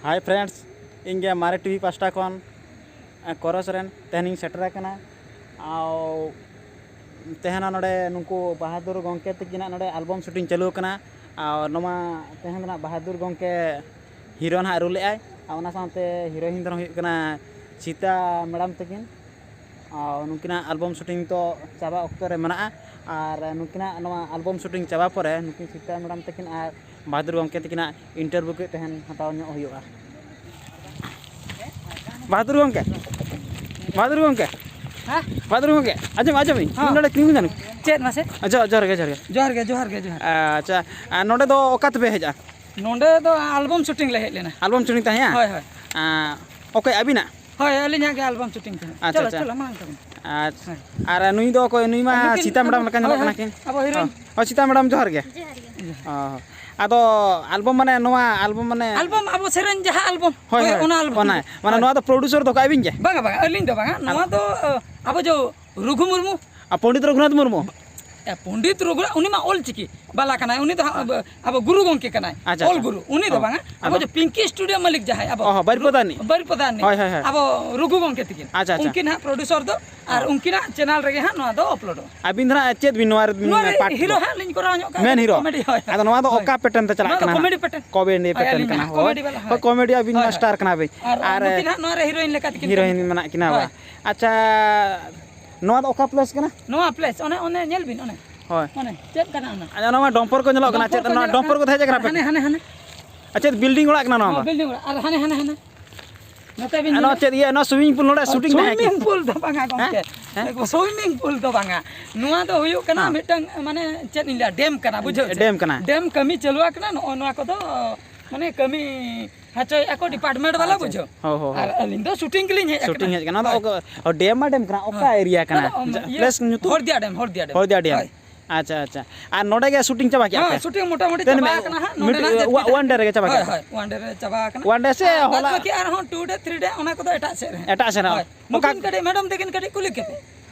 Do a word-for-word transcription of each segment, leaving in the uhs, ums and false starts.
Hi friends, ᱤᱧ ᱜᱮ ᱢᱟᱨᱮ ᱴᱤᱵᱷᱤ ᱯᱟᱥᱴᱟ ᱠᱷᱚᱱ, ᱮ, ᱠᱚᱨᱚᱥ ᱨᱮᱱ ᱛᱮᱦᱮᱧ ᱤᱧ ᱥᱮᱴᱮᱨ ᱟᱠᱟᱱᱟ᱾ ᱟᱨ ᱛᱮᱦᱮᱧ ᱱᱚᱰᱮ ᱱᱩᱠᱩ ᱵᱟᱦᱟᱫᱩᱨ ᱜᱚᱢᱠᱮ ᱛᱟᱹᱠᱤᱱᱟᱜ ᱱᱚᱰᱮ ᱟᱞᱵᱚᱢ ᱥᱩᱴᱤᱝ ᱪᱟᱹᱞᱩ ᱟᱠᱟᱱᱟ᱾ ᱟᱨ ᱱᱚᱣᱟ ᱛᱮᱦᱮᱧ ᱫᱚ ᱱᱟᱜ ᱵᱟᱦᱟᱫᱩᱨ ᱜᱚᱢᱠᱮ ᱦᱤᱨᱳ ᱱᱟᱦᱟᱜ ᱨᱳᱞ ᱮᱫᱟᱭ᱾ ᱟᱨ ᱚᱱᱟ ᱥᱟᱶᱛᱮ ᱦᱤᱨᱳᱭᱤᱱ ᱫᱚ ᱦᱩᱭᱩᱜ ᱠᱟᱱᱟ ᱥᱤᱛᱟ ᱢᱮᱰᱟᱢ ᱛᱟᱹᱠᱤᱱ᱾ ᱟᱨ ᱱᱩᱠᱤᱱᱟᱜ ᱟᱞᱵᱚᱢ ᱥᱩᱴᱤᱝ ᱛᱚ ᱪᱟᱵᱟ ᱚᱠᱛᱚ ᱨᱮ ᱢᱮᱱᱟᱜᱼᱟ᱾ ᱟᱨ ᱱᱩᱠᱤᱱᱟᱜ ᱱᱚᱣᱟ ᱟᱞᱵᱚᱢ ᱥᱩᱴᱤᱝ ᱪᱟᱵᱟ ᱯᱚᱨᱮ ᱱᱩᱠᱤᱱ ᱥᱤᱛᱟ ᱢᱮᱰᱟᱢ ᱛᱟᱹᱠᱤᱱ ᱟᱨ ᱵᱟᱦᱟᱫᱩᱨ ᱜᱚᱢᱠᱮ ᱛᱟᱹᱠᱤᱱᱟᱜ ᱤᱱᱴᱟᱨᱵᱷᱤᱭᱩ ᱠᱚ ᱛᱟᱦᱮᱱ ᱦᱟᱛᱟᱣ ᱧᱚᱜ ᱦᱩᱭᱩᱜᱼᱟ᱾ ᱵᱟᱦᱟᱫᱩᱨ ᱜᱚᱢᱠᱮ, ᱵᱟᱦᱟᱫᱩᱨ ᱜᱚᱢᱠᱮ, ᱦᱮᱸ? ᱵᱟᱦᱟᱫᱩᱨ ᱜᱚᱢᱠᱮ, ᱟᱸᱡᱚᱢ, ᱟᱸᱡᱚᱢ, ᱤᱧ ᱦᱮᱸ᱾ ᱱᱚᱰᱮ ᱛᱤᱸᱜᱩ ᱫᱟᱹᱧ᱾ ᱪᱮᱫ ᱢᱟᱥᱮ? ᱟᱪᱪᱷᱟ, ᱡᱚᱦᱟᱨ ᱜᱮ, ᱡᱚᱦᱟᱨ ᱜᱮ᱾ ᱡᱚᱦᱟᱨ ᱜᱮ, ᱡᱚᱦᱟᱨ ᱜᱮ, ᱡᱚᱦᱟᱨ ᱜᱮ᱾ ᱟᱪᱪᱷᱟ, ᱟᱨ ᱱᱚᱰᱮ ᱫᱚ ᱚᱠᱟ ᱛᱮᱯᱮ ᱦᱮᱡᱼᱟ? ᱱᱚᱰᱮ ᱫᱚ ᱟᱞᱵᱚᱢ ᱥᱩᱴᱤᱝ ᱞᱮ ᱦᱮᱡ ᱞᱮᱱᱟ᱾ ᱟᱞᱵᱚᱢ ᱥᱩᱴᱤᱝ ᱛᱟᱦᱮᱸᱭᱟ? ᱦᱳᱭ, ᱦᱳᱭ᱾ ᱟᱸ, ᱚᱠᱚᱭ, ᱟᱹᱵᱤᱱᱟᱜ? ᱦᱳᱭ, ᱟᱹᱞᱤᱧᱟᱜ ᱜᱮ ᱟᱞᱵᱚᱢ ᱥᱩᱴᱤᱝ ᱛᱟᱦᱮᱸ᱾ ᱟᱪᱪᱷᱟ, ᱪᱚᱞᱚ, ᱟᱪᱪᱷᱟ᱾ ᱪᱚᱞᱚ, ᱢᱟᱲᱟᱝ ᱛᱟᱵᱚᱱ᱾ ᱟᱪᱪᱷᱟ᱾ ᱦᱳᱭ᱾ ᱟᱨ ᱱᱩᱭ ᱫᱚ ᱚᱠᱚᱭ? ᱱᱩᱭ ᱢᱟ ᱱᱩᱠᱤᱱ ᱥᱤᱛᱟ ᱢᱮᱰᱟᱢ ᱟᱵᱚ, ᱞᱮᱠᱟ ᱧᱮᱞᱚᱜ ᱦᱳᱭ, ᱠᱟᱱᱟ ᱦᱳᱭ, ᱠᱤᱱ᱾ ᱟᱵᱚ ᱦᱤᱨᱳᱭᱤᱱ᱾ ᱦᱚᱸ᱾ ᱦᱚᱸ, ᱥᱤᱛᱟ ᱢᱮᱰᱟᱢ, ᱡᱚᱦᱟᱨ ᱜᱮ᱾ ᱡᱚᱦᱟᱨ ᱜᱮ᱾ ᱚ, ᱟᱫᱚ ᱟᱞᱵᱚᱢ ᱢᱟᱱᱮ ᱱᱚᱣᱟ ᱟᱞᱵᱚᱢ ᱢᱟᱱᱮ ᱟᱞᱵᱚᱢ ᱟᱵᱚ ᱥᱮᱨᱮᱧ ᱡᱟᱦᱟᱸ ᱟᱞᱵᱚᱢ, ᱦᱳᱭ, ᱦᱳᱭ, ᱦᱳᱭ, ᱚᱱᱟ ᱟᱞᱵᱚᱢ᱾ ᱚᱱᱟ, ᱢᱟᱱᱮ ᱦᱳᱭ᱾ ᱱᱚᱣᱟ ᱫᱚ ᱯᱨᱚᱰᱩᱥᱚᱨ ᱫᱚ ᱚᱠᱚᱭ, ᱟᱹᱵᱤᱱ ᱜᱮ? ᱵᱟᱝᱟ, ᱵᱟᱝᱟ, ᱟᱹᱞᱤᱧ ᱫᱚ ᱵᱟᱝᱟ᱾ ᱱᱚᱣᱟ ᱟᱞ- ᱫᱚ, ᱟᱵᱚ ᱡᱚ ᱨᱩᱜᱷᱩ ᱢᱩᱨᱢᱩ᱾ ᱟᱨ ᱯᱚᱱᱰᱤᱛ ᱨᱚᱜᱷᱩᱱᱟᱛᱷ ᱢᱩᱨᱢᱩ? ᱮ, ᱯᱚᱱᱰᱤᱛ ᱨᱚᱜᱷᱩᱱᱟᱛᱷ, ᱩᱱᱤ ᱢᱟ ᱚᱞ ᱪᱤᱠᱤ ᱵᱟᱞᱟ ᱠᱟᱱᱟᱭ, ᱩᱱᱤ ᱫᱚ ᱦᱟᱸᱜ ᱟᱵᱚ, ᱟᱵᱚ ᱜᱩᱨᱩ ᱜᱚᱢᱠᱮ ᱠᱟᱱᱟᱭ, ᱟᱪᱪᱷᱟ, ᱚᱞ ᱟᱪᱪᱷᱟ᱾ ᱜᱩᱨᱩ᱾ ᱩᱱᱤ ᱫᱚ ᱚ, ᱵᱟᱝᱟ, ᱟᱵᱚ ᱟᱫᱚ? ᱡᱮ ᱯᱤᱝᱠᱤ ᱥᱴᱩᱰᱤᱭᱳ ᱢᱟᱹᱞᱤᱠ ᱡᱟᱦᱟᱸᱭ, ᱟᱵᱚ ᱚ, ᱦᱚᱸ, ᱵᱟᱹᱨᱤᱯᱟᱫᱟ ᱨᱤᱱᱤᱡ᱾ ᱦᱳᱭ, ᱦᱳᱭ, ᱦᱳᱭ᱾ ᱟᱵᱚ ᱨᱚᱜᱷᱩ ᱜᱚᱢᱠᱮ ᱛᱤᱠᱤᱱ᱾ ᱟᱪᱪᱷᱟ, ᱟᱪᱪᱷᱟ᱾ ᱩᱱᱠᱤᱱ ᱦᱟᱸᱜ ᱯᱨᱚᱰᱩᱥᱚᱨ ᱫᱚ, ᱟᱨ ᱚ᱾ ᱩᱱᱠᱤᱱᱟᱜ ᱪᱮᱱᱮᱞ ᱨᱮᱜᱮ ᱦᱟᱸᱜ ᱱᱚᱣᱟ ᱫᱚ ᱟᱯᱞᱳᱰᱚᱜᱼᱟ᱾ ᱟᱹᱵᱤᱱ ᱫᱚ ᱦᱟᱸᱜ ᱪᱮᱫ ᱵᱤᱱ ᱱᱚᱣᱟ ᱨᱮ ᱱᱚᱣᱟ ᱨᱮ ᱯᱟᱴ ᱦᱤᱨᱳ ᱫᱚ? ᱦᱟᱸᱜ ᱞᱤᱧ ᱠᱚᱨᱟᱣ ᱧᱚᱜ ᱠᱟᱜᱼᱟ, ᱢᱮᱱ ᱦᱤᱨᱳ? ᱠᱚᱢᱮᱰᱤ, ᱦᱳᱭ᱾ ᱟᱫᱚ ᱱᱚᱣᱟ ᱫᱚ ᱦᱳᱭ᱾ ᱚᱠᱟ ᱯᱮᱴᱟᱨᱱ ᱛᱮ ᱪᱟᱞᱟᱜ ᱱᱚᱣᱟ ᱫᱚ ᱠᱟᱱᱟ ᱦᱟᱸᱜ? Comedy pattern. ᱠᱚᱢᱮᱰᱤ ᱯᱮᱴᱟᱨᱱ ᱦᱳᱭ, ᱠᱟᱱᱟ, ᱟᱹᱞᱤᱧ ᱦᱳᱭ᱾ ᱦᱟᱸᱜ ᱠᱚᱢᱮᱰᱤ ᱵᱟᱞᱟ, ᱦᱳᱭ, ᱦᱳᱭ᱾ ᱠᱚᱢᱮᱰᱤ ᱟᱹᱵᱤᱱ ᱦᱳᱭ, ᱢᱟ ᱦᱳᱭ᱾ ᱥᱴᱟᱨ ᱠᱟᱱᱟ ᱵᱤᱱ᱾ ᱟᱨ ᱟᱨ ᱱᱩᱠᱤᱱ ᱦᱟᱸᱜ ᱱᱚᱣᱟ ᱨᱮ ᱦᱤᱨᱳᱭᱤᱱ ᱞᱮᱠᱟ ᱛᱮᱠᱤᱱ ᱦᱤᱨᱳᱭᱤᱱ ᱠᱟᱹᱢᱤ ᱠᱟᱱᱟ᱾ ᱢᱮᱱᱟᱜ ᱠᱤᱱᱟ, ᱦᱳᱭ᱾ ᱵᱟ? ᱟᱪᱪᱷᱟ, ᱱᱚᱣᱟ ᱫᱚ ᱚᱠᱟ ᱯᱞᱮᱥ ᱠᱟᱱᱟ? ᱱᱚᱣᱟ ᱯᱞᱮᱥ, ᱚᱱᱮ, ᱚᱱᱮ ᱧᱮᱞ ᱵᱤᱱ, ᱚᱱᱮ᱾ ᱦᱳᱭ᱾ ᱚᱱᱮ, ᱪᱮᱫ ᱠᱟᱱᱟ ᱚᱱᱟ? ᱟᱪᱪᱷᱟ, ᱱᱚᱣᱟ ᱰᱚᱢᱯᱚᱨ ᱠᱚ ᱧᱮᱞᱚᱜ ᱠᱟᱱᱟ, ᱰᱚᱢᱯᱚᱨ ᱪᱮᱫ ᱠᱚ ᱱᱚᱣᱟ ᱧᱮᱞᱚᱜ ᱰᱚᱢᱯᱚᱨ ᱠᱟᱱᱟ᱾ ᱠᱚ ᱛᱟᱦᱮᱸ ᱦᱮᱡ ᱠᱟᱱᱟ ᱯᱮ? ᱦᱟᱱᱮ, ᱦᱟᱱᱮ, ᱦᱟᱱᱮ᱾ ᱟᱨ ᱪᱮᱫ ᱵᱤᱞᱰᱤᱝ ᱚᱲᱟᱜ ᱠᱟᱱᱟ ᱱᱚᱣᱟ ᱦᱚᱸ, ᱫᱚ? ᱵᱤᱞᱰᱤᱝ ᱚᱲᱟᱜ᱾ ᱟᱨ ᱦᱟᱱᱮ, ᱦᱟᱱᱮ, ᱦᱟᱱᱮ᱾ ᱱᱚᱛᱮ ᱵᱤᱱ ᱟᱨ ᱱᱚᱣᱟ ᱧᱮᱞᱟ᱾ ᱪᱮᱫ ᱤᱭᱟᱹ, ᱱᱚᱣᱟ ᱥᱩᱭᱢᱤᱝ ᱯᱩᱞ ᱱᱚᱰᱮ ᱚ, ᱥᱩᱴᱤᱝ ᱛᱟᱦᱮᱸ ᱥᱩᱭᱢᱤᱝ ᱠᱟᱱᱟ? ᱯᱩᱞ ᱫᱚ ᱵᱟᱝᱟ ᱜᱚᱢᱠᱮ᱾ ᱦᱮᱸ? ᱥᱩᱭᱢᱤᱝ ᱯᱩᱞ ᱫᱚ ᱵᱟᱝᱟ᱾ ᱱᱚᱣᱟ ᱫᱚ ᱦᱩᱭᱩᱜ ᱠᱟᱱᱟ ᱦᱮᱸ᱾ ᱢᱤᱫᱴᱟᱝ, ᱢᱟᱱᱮ, ᱪᱮᱫ ᱤᱧ ᱞᱟᱹᱭᱟ, ᱰᱮᱢ ᱠᱟᱱᱟ, ᱵᱩᱡᱷᱟᱹᱣ ᱪᱮ? ᱰᱮᱢ ᱠᱟᱱᱟ᱾ ᱰᱮᱢ ᱠᱟᱹᱢᱤ ᱪᱟᱹᱞᱩ ᱟᱠᱟᱱᱟ, ᱱᱚᱜᱼᱚ ᱱᱚᱣᱟ ᱠᱚᱫᱚ, ᱢᱟᱱᱮ, ᱠᱟᱹᱢᱤ ᱦᱚᱪᱚᱭᱮᱫᱼᱟ ᱠᱚ ᱰᱤᱯᱟᱨᱴᱢᱮᱱᱴ ᱵᱟᱞᱟ, ᱟᱪᱪᱷᱟ, ᱟᱪᱪᱷᱟ᱾ ᱵᱩᱡᱷᱟᱹᱣ᱾ ᱦᱳᱭ, ᱦᱳᱭ, ᱟᱨ ᱦᱳᱭ᱾ ᱟᱹᱞᱤᱧ ᱫᱚ ᱥᱩᱴᱤᱝ ᱜᱮᱞᱤᱧ ᱦᱮᱡ ᱥᱩᱴᱤᱝ ᱟᱠᱟᱱᱟ᱾ ᱦᱮᱡ ᱟᱠᱟᱱᱟ᱾ ᱚᱱᱟ ᱫᱚ ᱦᱳᱭ᱾ ᱚᱠᱟ, ᱚ, ᱰᱮᱢ ᱢᱟ ᱰᱮᱢ ᱠᱟᱱᱟ, ᱚᱠᱟ ᱦᱳᱭ᱾ ᱮᱨᱤᱭᱟ ᱠᱟᱱᱟ? ᱤᱭᱟᱹ ᱫᱚ, ᱚᱢ, ᱡᱟ-, ᱤᱭᱟᱹ, ᱯᱞᱮᱥ ᱧᱩᱛᱩᱢ? ᱦᱚᱲᱫᱤᱭᱟ ᱰᱮᱢ, ᱦᱚᱲᱫᱤᱭᱟ ᱰᱮᱢ᱾ ᱦᱚᱲᱫᱤᱭᱟ ᱰᱮᱢ᱾ ᱦᱳᱭ᱾ ᱟᱪᱪᱷᱟ, ᱟᱪᱪᱷᱟ᱾ ᱟᱨ ᱱᱚᱰᱮ ᱜᱮ ᱥᱩᱴᱤᱝ ᱪᱟᱵᱟ ᱠᱮᱜᱼᱟ ᱦᱳᱭ, ᱯᱮ? ᱥᱩᱴᱤᱝ ᱢᱚᱴᱟᱢᱩᱴᱤ ᱛᱮᱱ ᱪᱟᱵᱟ ᱢᱤᱫ ᱟᱠᱟᱱᱟ ᱦᱟᱸᱜ, ᱢᱤᱫ ᱱᱚᱰᱮᱱᱟᱜ ᱡᱮ ᱛᱤᱱᱟᱹᱜ ᱚᱣᱟᱱ ᱰᱮ ᱨᱮᱜᱮ ᱪᱟᱵᱟ ᱦᱳᱭ, ᱠᱮᱜᱼᱟ ᱯᱮ? ᱦᱳᱭ, ᱚᱣᱟᱱ ᱰᱮ ᱨᱮ ᱪᱟᱵᱟ ᱟᱠᱟᱱᱟ᱾ ᱚᱣᱟᱱ ᱰᱮ ᱥᱮ ᱟᱨ ᱦᱚᱞᱟ? ᱵᱟᱫ ᱵᱟᱹᱠᱤ ᱟᱨᱦᱚᱸ ᱴᱩ ᱰᱮ, ᱛᱷᱨᱤ ᱰᱮ, ᱚᱱᱟ ᱠᱚᱫᱚ ᱮᱴᱟᱜ ᱥᱮᱫ ᱨᱮ᱾ ᱮᱴᱟᱜ ᱥᱮᱫ ᱨᱮ? ᱦᱳᱭ᱾ ᱚᱠᱟ? ᱱᱩᱠᱤᱱ ᱠᱟᱹᱴᱤᱡ, ᱢᱮᱰᱟᱢ ᱛᱟᱹᱠᱤᱱ ᱠᱟᱹᱴᱤᱡ ᱠᱩᱞᱤ ᱠᱮᱯᱮ᱾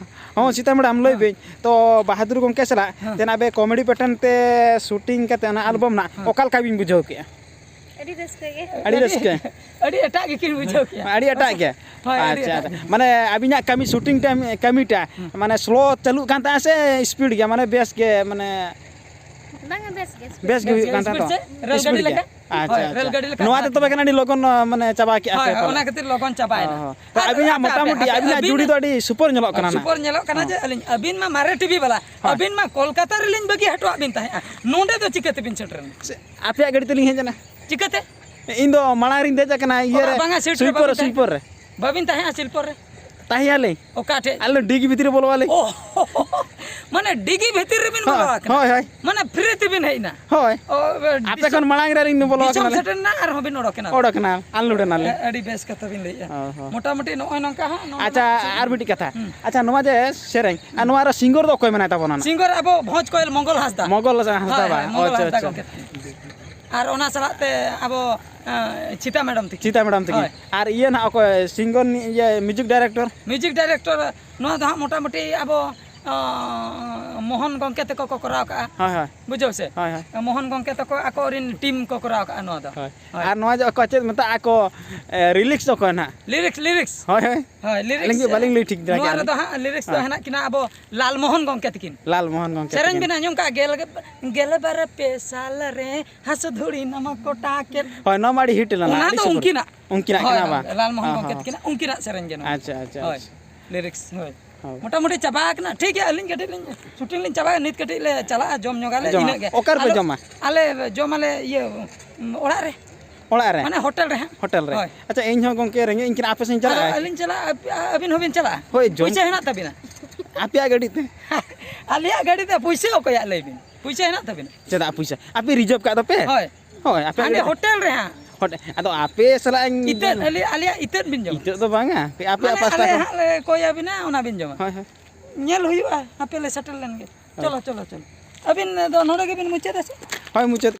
ᱦᱚᱸ, ᱥᱤᱛᱟ ᱢᱮᱰᱟᱢ, ᱞᱟᱹᱭ ᱦᱮᱸ᱾ ᱵᱤᱱ᱾ ᱛᱚ, ᱵᱟᱦᱟᱫᱩᱨ ᱜᱚᱢᱠᱮ ᱥᱟᱞᱟᱜ ᱦᱮᱸ᱾ ᱛᱮᱱᱟᱜ ᱟᱵᱮ ᱠᱚᱢᱮᱰᱤ ᱯᱮᱴᱟᱨᱱ ᱛᱮ ᱥᱩᱴᱤᱝ ᱠᱟᱛᱮ ᱚᱱᱟ ᱦᱮᱸ᱾ ᱟᱞᱵᱚᱢ ᱨᱮᱱᱟᱜ ᱦᱮᱸ᱾ ᱚᱠᱟ ᱞᱮᱠᱟ ᱵᱤᱱ ᱵᱩᱡᱷᱟᱹᱣ ᱠᱮᱜᱼᱟ? ᱟᱹᱰᱤ ᱨᱟᱹᱥᱠᱟᱹ ᱜᱮ᱾ ᱟᱹᱰᱤ ᱨᱟᱹᱥᱠᱟᱹ᱾ ᱟᱹᱰᱤ ᱮᱴᱟᱜ ᱜᱮᱠᱤᱱ ᱵᱩᱡᱷᱟᱹᱣ ᱠᱮᱜᱼᱟ᱾ ᱟᱹᱰᱤ ᱮᱴᱟᱜ ᱜᱮ᱾ ᱦᱳᱭ, ᱟᱹᱰᱤ ᱟᱪᱪᱷᱟ, ᱮᱴᱟᱜ ᱟᱪᱪᱷᱟ᱾ ᱜᱮ᱾ ᱢᱟᱱᱮ ᱟᱹᱵᱤᱱᱟᱜ ᱠᱟᱹᱢᱤ ᱥᱩᱴᱤᱝ ᱴᱟᱭᱤᱢ ᱠᱟᱹᱢᱤᱴᱟ ᱢᱟᱱᱮ ᱥᱞᱳ ᱪᱟᱹᱞᱩᱜ ᱠᱟᱱ ᱛᱟᱦᱮᱸᱫ ᱥᱮ ᱥᱯᱤᱰ ᱜᱮ, ᱢᱟᱱᱮ ᱵᱮᱥ ᱜᱮ, ᱢᱟᱱᱮ ᱵᱟᱝᱟ, ᱵᱮᱥ ᱜᱮ, ᱵᱮᱥ ᱜᱮ ᱦᱩᱭᱩᱜ ᱠᱟᱱ ᱛᱟᱦᱮᱸᱫ ᱛᱚ? ᱥᱯᱤᱰ ᱜᱮ᱾ ᱟᱪᱪᱷᱟ, ᱨᱮᱞ ᱜᱟᱹᱰᱤ ᱟᱪᱪᱷᱟ᱾ ᱞᱮᱠᱟ᱾ ᱱᱚᱣᱟ ᱛᱮ ᱛᱚᱵᱮ ᱠᱷᱟᱱ ᱟᱹᱰᱤ ᱞᱚᱜᱚᱱ, ᱢᱟᱱᱮ ᱪᱟᱵᱟ ᱠᱮᱜᱼᱟ ᱦᱳᱭ, ᱯᱮ ᱦᱳᱭ, ᱯᱟᱞᱮ? ᱚᱱᱟ ᱠᱷᱟᱹᱛᱤᱨ ᱞᱚᱜᱚᱱ ᱪᱟᱵᱟᱭᱮᱱᱟ᱾ ᱦᱚᱸ, ᱦᱚᱸ᱾ ᱛᱚ ᱟᱨ ᱟᱹᱵᱤᱱᱟᱜ ᱟᱯᱮ, ᱢᱚᱴᱟᱢᱩᱴᱤ ᱟᱯᱮ, ᱟᱹᱵᱤᱱᱟᱜ ᱟᱹᱵᱤᱱ ᱡᱩᱲᱤ ᱫᱚ ᱟᱹᱰᱤ ᱥᱩᱯᱟᱨ ᱧᱮᱞᱚᱜ ᱠᱟᱱᱟ ᱱᱟᱜ᱾ ᱥᱩᱯᱟᱨ ᱧᱮᱞᱚᱜ ᱠᱟᱱᱟ ᱦᱚᱸ᱾ ᱡᱮ ᱟᱹᱞᱤᱧ, ᱟᱹᱵᱤᱱ ᱢᱟ ᱢᱟᱨᱮ ᱴᱤᱵᱷᱤ ᱵᱟᱞᱟ, ᱦᱳᱭ᱾ ᱟᱹᱵᱤᱱ ᱢᱟ ᱠᱳᱞᱠᱟᱛᱟ ᱨᱮᱞᱤᱧ ᱵᱟᱹᱜᱤ ᱦᱚᱴᱚᱣᱟᱜ ᱵᱤᱱ ᱛᱟᱦᱮᱸᱫᱼᱟ, ᱱᱚᱸᱰᱮ ᱫᱚ ᱪᱤᱠᱟᱹ ᱛᱮᱵᱤᱱ ᱥᱮᱴᱮᱨᱮᱱᱟ? ᱥᱮ ᱟᱯᱮᱭᱟᱜ ᱜᱟᱹᱰᱤ ᱛᱮᱞᱤᱧ ᱦᱮᱡ ᱮᱱᱟ᱾ ᱪᱤᱠᱟᱹᱛᱮ? ᱤᱧ ᱫᱚ ᱢᱟᱲᱟᱝ ᱨᱤᱧ ᱫᱮᱡ ᱟᱠᱟᱱᱟ ᱤᱭᱟᱹ ᱚ, ᱨᱮ, ᱵᱟᱝᱟ, ᱥᱤᱴ ᱨᱮ ᱥᱩᱭᱯᱚᱨ ᱨᱮ, ᱵᱟᱹᱵᱤᱱ ᱛᱟᱦᱮᱸ-, ᱥᱩᱭᱯᱚᱨ ᱨᱮ᱾ ᱵᱟᱹᱵᱤᱱ ᱛᱟᱦᱮᱸᱜᱼᱟ ᱥᱤᱞᱯᱚᱨ ᱨᱮ? ᱛᱟᱦᱮᱸᱭᱟᱞᱤᱧ᱾ ᱚᱠᱟ ᱴᱷᱮᱡ? ᱟᱞᱮ ᱰᱤᱜᱤ ᱵᱷᱤᱛᱤᱨ ᱨᱮ ᱵᱚᱞᱚ ᱟᱞᱮ᱾ ᱚ, ᱢᱟᱱᱮ ᱰᱤᱜᱤ ᱵᱷᱤᱛᱤᱨ ᱨᱮᱵᱤᱱ ᱵᱚᱞᱚ ᱦᱳᱭ, ᱟᱠᱟᱱᱟ? ᱦᱳᱭ, ᱦᱳᱭ᱾ ᱢᱟᱱᱮ ᱯᱷᱨᱤ ᱛᱮᱵᱤᱱ ᱦᱮᱡ ᱮᱱᱟ? ᱦᱳᱭ᱾ ᱚ, ᱟᱯᱮ ᱫᱤᱥᱚᱢ, ᱠᱷᱚᱱ ᱢᱟᱲᱟᱝ ᱨᱮᱞᱤᱧ ᱵᱚᱞᱚ ᱫᱤᱥᱚᱢ ᱟᱠᱟᱱᱟ᱾ ᱥᱮᱴᱮᱨ ᱮᱱᱟ ᱟᱨᱦᱚᱸ ᱵᱤᱱ ᱚᱰᱚᱠ ᱮᱱᱟ? ᱚᱰᱚᱠ ᱮᱱᱟ, ᱟᱱᱞᱳᱰ ᱮᱱᱟᱞᱤᱧ᱾ ᱮ-, ᱟᱹᱰᱤ ᱵᱮᱥ ᱠᱟᱛᱷᱟ ᱵᱤᱱ ᱞᱟᱹᱭᱮᱜᱼᱟ᱾ ᱚ, ᱦᱚᱸ᱾ ᱢᱚᱴᱟᱢᱩᱴᱤ ᱱᱚᱜᱼᱚᱭ ᱱᱚᱝᱠᱟ ᱦᱟᱸᱜ, ᱱᱚᱜᱼᱚ ᱟᱪᱪᱷᱟ, ᱱᱚᱝᱠᱟ᱾ ᱟᱨ ᱢᱤᱫᱴᱤᱡ ᱠᱟᱛᱷᱟ᱾ ᱦᱩᱸ᱾ ᱟᱪᱪᱷᱟ, ᱱᱚᱣᱟ ᱡᱮ ᱥᱮᱨᱮᱧ, ᱟᱨ ᱱᱚᱣᱟ ᱨᱮ ᱥᱤᱝᱜᱚᱨ ᱫᱚ ᱚᱠᱚᱭ ᱢᱮᱱᱟᱭ ᱛᱟᱵᱚᱱᱟ ᱱᱟᱜ? ᱥᱤᱝᱜᱚᱨ ᱟᱵᱚ ᱵᱷᱚᱸᱡᱽ ᱠᱚᱭᱮᱞ ᱢᱚᱝᱜᱚᱞ ᱦᱟᱸᱥᱫᱟ᱾ ᱢᱚᱝᱜᱚᱞ ᱦᱟᱸᱥᱫᱟ ᱦᱳᱭ, ᱵᱟᱝ? ᱦᱳᱭ, ᱢᱚᱝᱜᱚᱞ ᱟᱪᱪᱷᱟ, ᱦᱟᱸᱥᱫᱟ ᱟᱪᱪᱷᱟ᱾ ᱜᱚᱢᱠᱮ᱾ ᱟᱨ ᱚᱱᱟ ᱥᱟᱞᱟᱜ ᱛᱮ ᱟᱵᱚ, ᱮᱸ, ᱪᱷᱤᱛᱟ ᱢᱮᱰᱟᱢ ᱛᱤᱠᱤᱱ᱾ ᱪᱷᱤᱛᱟ ᱢᱮᱰᱟᱢ ᱛᱤᱠᱤᱱ᱾ ᱦᱳᱭ᱾ ᱟᱨ ᱤᱭᱟᱹ ᱱᱟᱦᱟᱜ ᱚᱠᱚᱭ ᱥᱤᱝᱜᱚᱨ ᱱᱤ-, ᱤᱭᱟᱹ ᱢᱤᱣᱡᱤᱠ ᱰᱟᱭᱨᱮᱠᱴᱚᱨ? ᱢᱤᱣᱡᱤᱠ ᱰᱟᱭᱨᱮᱠᱴᱚᱨ ᱱᱚᱣᱟ ᱫᱚ ᱦᱟᱸᱜ ᱢᱚᱴᱟᱢᱩᱴᱤ ᱟᱵᱚ, ᱟᱸ, ᱢᱳᱦᱚᱱ ᱜᱚᱢᱠᱮ ᱛᱟᱠᱚ ᱠᱚ ᱠᱚᱨᱟᱣ ᱠᱟᱜᱼᱟ᱾ ᱦᱳᱭ, ᱦᱳᱭ᱾ ᱵᱩᱡᱷᱟᱹᱣ ᱥᱮ? ᱦᱳᱭ, ᱦᱳᱭ᱾ ᱢᱳᱦᱚᱱ ᱜᱚᱢᱠᱮ ᱛᱟᱠᱚ ᱟᱠᱚ ᱨᱤᱱ ᱴᱤᱢ ᱠᱚ ᱠᱚᱨᱟᱣ ᱠᱟᱜᱼᱟ ᱱᱚᱣᱟ ᱫᱚ᱾ ᱦᱳᱭ᱾ ᱦᱳᱭ᱾ ᱟᱨ ᱱᱚᱣᱟ ᱡᱮ ᱚᱠᱚᱭ ᱪᱮᱫ ᱢᱮᱛᱟᱜᱼᱟ ᱠᱚ, ᱮ, ᱨᱤᱞᱤᱠᱥ ᱚᱠᱚᱭ ᱱᱟᱦᱟᱜ? Lyrics, lyrics. ᱦᱳᱭ, ᱦᱳᱭ᱾ ᱦᱳᱭ, ᱞᱤᱨᱤᱠᱥ, ᱟᱹᱞᱤᱧ ᱜᱮ ᱵᱟᱹᱞᱤᱧ ᱞᱟᱹᱭ ᱴᱷᱤᱠ ᱫᱟᱲᱮ ᱱᱚᱣᱟ ᱠᱮᱜᱼᱟ ᱨᱮᱫᱚ ᱞᱤᱧ᱾ ᱦᱟᱸᱜ ᱞᱤᱨᱤᱠᱥ ᱫᱚ ᱦᱳᱭ᱾ ᱦᱮᱱᱟᱜ ᱠᱤᱱᱟ ᱟᱵᱚ ᱞᱟᱞ ᱢᱳᱦᱚᱱ ᱜᱚᱢᱠᱮ ᱛᱤᱠᱤᱱ᱾ ᱞᱟᱞ ᱢᱳᱦᱚᱱ ᱜᱚᱢᱠᱮ ᱥᱮᱨᱮᱧ ᱛᱤᱠᱤᱱ᱾ ᱵᱤᱱ ᱟᱸᱡᱚᱢ ᱠᱟᱜᱼᱟ, ᱜᱮᱞ-, ᱜᱮᱞᱵᱟᱨ ᱯᱮ ᱥᱟᱞ ᱨᱮ ᱦᱟᱸᱥ ᱫᱷᱩᱲᱤ ᱱᱟᱢ ᱠᱚᱴᱟ ᱠᱮᱫ᱾ ᱦᱳᱭ, ᱱᱚᱣᱟ ᱢᱟ ᱟᱹᱰᱤ ᱦᱤᱴ ᱞᱮᱱᱟ, ᱚᱱᱟ ᱟᱹᱰᱤ ᱫᱚ ᱥᱩᱯᱟᱨ᱾ ᱩᱱᱠᱤᱱᱟᱜ᱾ ᱩᱱᱠᱤᱱᱟᱜ ᱦᱳᱭ, ᱠᱟᱱᱟ ᱦᱳᱭ, ᱵᱟᱝ? ᱞᱟᱞ ᱢᱳᱦᱚᱱ ᱦᱚᱸ, ᱜᱚᱢᱠᱮ ᱦᱚᱸ᱾ ᱛᱤᱠᱤᱱᱟᱜ, ᱩᱱᱠᱤᱱᱟᱜ ᱥᱮᱨᱮᱧ ᱜᱮ ᱱᱚᱣᱟ᱾ ᱟᱪᱪᱷᱟ, ᱟᱪᱪᱷᱟ, ᱦᱳᱭ, ᱟᱪᱪᱷᱟ᱾ ᱞᱤᱨᱤᱠᱥ, ᱦᱳᱭ᱾ ᱦᱳᱭ᱾ ᱢᱚᱴᱟᱢᱩᱴᱤ ᱪᱟᱵᱟ ᱟᱠᱟᱱᱟ᱾ ᱴᱷᱤᱠ ᱜᱮᱭᱟ, ᱟᱹᱞᱤᱧ ᱠᱟᱹᱴᱤᱡ ᱞᱤᱧ ᱥᱩᱴᱤᱝ ᱞᱤᱧ ᱪᱟᱵᱟᱭᱟ, ᱱᱤᱛ ᱠᱟᱹᱴᱤᱡ ᱞᱮ ᱪᱟᱞᱟᱜᱼᱟ, ᱡᱚᱢ ᱧᱚᱜᱟᱞᱮ, ᱡᱚᱢᱟ᱾ ᱤᱱᱟᱹᱜ ᱜᱮ᱾ ᱚᱠᱟ ᱨᱮᱯᱮ ᱟᱞᱚ-, ᱡᱚᱢᱟ? ᱟᱞᱮ ᱡᱚᱢᱟᱞᱮ ᱤᱭᱟᱹ, ᱚᱲᱟᱜ ᱨᱮ᱾ ᱚᱲᱟᱜ ᱨᱮ? ᱢᱟᱱᱮ ᱦᱳᱴᱮᱞ ᱨᱮ ᱦᱟᱸᱜ᱾ ᱦᱳᱴᱮᱞ ᱨᱮ? ᱦᱳᱭ᱾ ᱟᱪᱪᱷᱟ, ᱤᱧ ᱦᱚᱸ ᱜᱚᱢᱠᱮ ᱨᱮᱸᱜᱮᱡ ᱤᱧ ᱠᱟᱱᱟ, ᱟᱯᱮ ᱥᱮᱫ ᱤᱧ ᱟᱫᱚ ᱪᱟᱞᱟᱜᱼᱟ᱾ ᱟᱹᱞᱤᱧ ᱪᱟᱞᱟᱜᱼᱟ, ᱟᱯ-, ᱟᱹᱵᱤᱱ ᱦᱚᱸᱵᱤᱱ ᱪᱟᱞᱟᱜᱼᱟ? ᱦᱳᱭ, ᱡᱚᱢ᱾ ᱯᱩᱭᱥᱟᱹ ᱦᱮᱱᱟᱜ ᱛᱟᱵᱤᱱᱟ? ᱟᱯᱮᱭᱟᱜ ᱜᱟᱹᱰᱤ ᱛᱮ᱾ ᱟᱞᱮᱭᱟᱜ ᱜᱟᱹᱰᱤ ᱛᱮ ᱯᱩᱭᱥᱟᱹ ᱚᱠᱚᱭᱟᱜ ᱞᱟᱹᱭ ᱵᱤᱱ? ᱯᱩᱭᱥᱟᱹ ᱦᱮᱱᱟᱜ ᱛᱟᱵᱤᱱᱟ? ᱪᱮᱫᱟᱜ ᱯᱩᱭᱥᱟᱹ? ᱟᱯᱮ ᱨᱤᱡᱟᱹᱵᱷ ᱠᱟᱜ ᱫᱚᱯᱮ᱾ ᱦᱳᱭ᱾ ᱦᱳᱭ, ᱟᱯᱮᱭᱟᱜ ᱦᱟᱸᱰᱮ ᱜᱟᱹᱰᱤ᱾ ᱦᱳᱴᱮᱞ ᱨᱮ ᱦᱟᱸᱜ᱾ ᱦᱳᱴᱮᱞ, ᱟᱫᱚ ᱟᱯᱮ ᱥᱟᱞᱟᱜ ᱤᱧ ᱤᱛᱟᱹᱫ, ᱟᱞᱮ, ᱟᱞᱮᱭᱟᱜ ᱤᱛᱟᱹᱫ ᱵᱤᱱ ᱡᱚᱢᱟ? ᱤᱛᱟᱹᱫ ᱫᱚ ᱵᱟᱝᱟ, ᱟᱯᱮ, ᱟᱯᱮᱭᱟᱜ ᱢᱟᱱᱮ ᱯᱟᱥᱴᱟ ᱟᱞᱮ ᱠᱷᱚᱱ᱾ ᱦᱟᱸᱜ ᱞᱮ ᱠᱚᱭ ᱟᱹᱵᱤᱱᱟ, ᱚᱱᱟ ᱵᱤᱱ ᱡᱚᱢᱟ᱾ ᱦᱳᱭ, ᱦᱳᱭ᱾ ᱧᱮᱞ ᱦᱩᱭᱩᱜᱼᱟ, ᱦᱟᱯᱮ ᱞᱮ ᱥᱮᱴᱮᱨ ᱞᱮᱱ ᱜᱮ᱾ ᱦᱳᱭ᱾ ᱪᱚᱞᱚ, ᱪᱚᱞᱚ, ᱪᱚᱞᱚ᱾ ᱟᱹᱵᱤᱱ ᱫᱚ ᱱᱚᱰᱮ ᱜᱮᱵᱤᱱ ᱢᱩᱪᱟᱹᱫᱟ ᱥᱮ? ᱦᱳᱭ, ᱢᱩᱪᱟᱹᱫ᱾